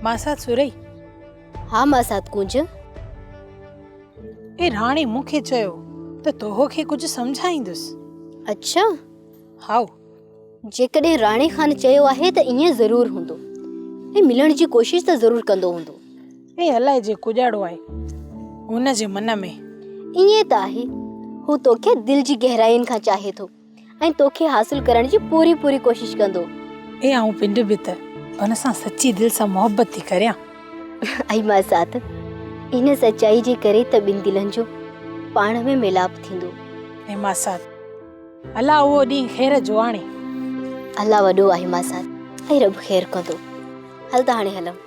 ماسات سرهي. ها ماسات ڪونج. اي راڻي مون کي چيو ته توهو کي ڪجهه سمجهائيندس. اڇا. هائو. جيڪڏهن راڻي خان چيو آهي ته ائين ضرور هوندو ۽ ملڻ جي ڪوشش ته ضرور ڪندو هوندو. اي الائي جي ڪڄاڙو آهي هن جي من ۾. ائين ته آهي. هو توکي دل جي گهراين کان چاهي ٿو ۽ توکي حاصل ڪرڻ جي پوري پوري ڪوشش ڪندو. اي آئون پنڊ به ته هن سان سچي دل سان محبت ٿي ڪريان. اي ماسات، ان سچائي جي ڪري ته ٻن دلن جو پاڻ ۾ ميلاپ ٿيندو. اي ماسات، الله اهو ڏينهن خير جو آڻي. الله وڏو آهي ماسات ۽ رب خير ڪندو. هل ته هاڻي هلون.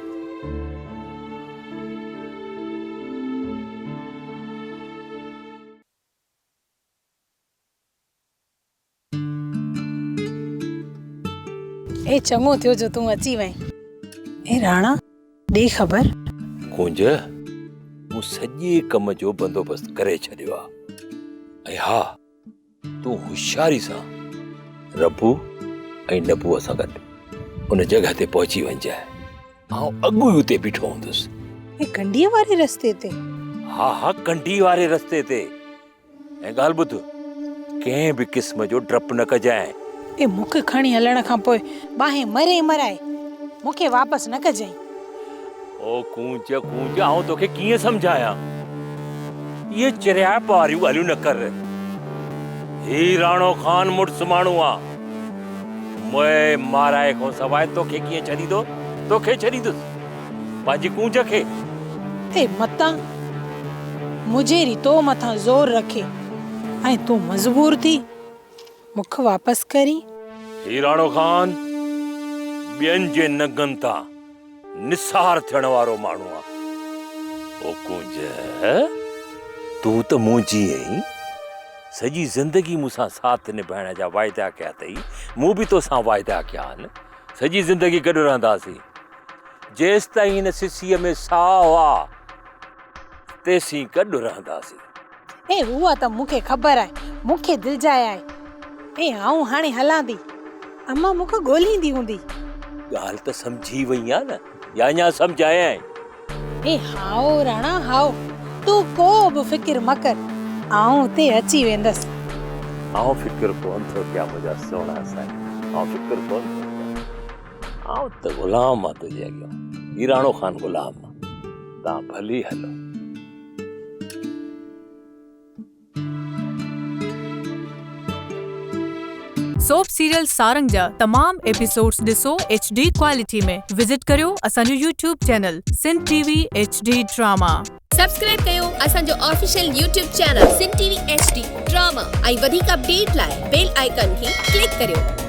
اي چڱو ٿيو جو تون اچي وئين. اي راڻا ڏي خبر. ڪونج، مون سڄي ڪم جو بندوبست ڪري ڇڏيو آ ۽ ها تون هوشياري سان ربو ۽ نبوء سان گڏ ان جڳهه تي پهچي وڃجانء. آئون اڳ ئي اتي بيٺو هوندس. هي ڪنڊيء واري رستي تي؟ ها ها ڪنڊي واري رستي تي. ۽ ڳالهه ٻڌ، ڪنهن به قسم جو ڊپ نه ڪجانء. اي مون کي کڻي هلڻ کان پوء ٻانهين مري مرائي مون کي واپس نه ڪجانء. او ڪونج، ڪونج، آئون توکي ڪيئن سمجهايان؟ اهي چريائپ واريون ڳالهيون نه ڪر. هي راڻو خان مڙس ماڻهو آ. موئي مارائي کان سواء توکي ڪيئن ڇڏيندو؟ توکي ڇڏيندس، پنهنجي ڪونج کي. اي متان مجيري تو مٿان زور رکي ۽ تون مجبور ٿي مک واپس ڪرين. هي راڻو خان ٻين جي ننگن تان نثار ٿيڻ وارو ماڻهو آ. او ڪونج، تون ته منهنجي آهين. سڄي زندگي مون سان ساٿ نڀائڻ جا واعدا ڪيا اٿئي. مون به توسان واعدا ڪيا آهن. سڄي زندگي گڏ رهنداسين. جيستائين هن سسيء ۾ ساهه آ، تيسين گڏ رهنداسين. اي اها ته مون کي خبر آهي، مون کي دلجاء آهي. اي آئون هاڻي هلان ٿي. امان مون کي ڳولهيندي هوندي. ڳالهه ته سمجهي وئين آ نه يا اڃا سمجهايانء؟ اي هائو راڻا هائو، تون ڪو به فڪر مه ڪر، آئون اتي اچي ويندس. آئون فڪر ڪونه ٿو ڪيان منهنجا سهڻا سائين، آئون فڪر ڪونه ٿو ڪيان. آئون ته غلام آ تنهنجي اڳيان، هي راڻو خان غلام آ، توهان ڀلي هلو. سوپ سيريل سارنگ جا تمام ايپيسوڊز ڏسو ايڇ ڊي ڪوالٽي ۾ وزٽ ڪريو اسان جو YouTube channel Sindh T V H D drama. Subscribe ڪيو اسان جو official YouTube channel Sindh T V H D drama ۽ وڌيڪ اپڊيٽ لاء بيل آئيڪان کي ڪلڪ ڪريو.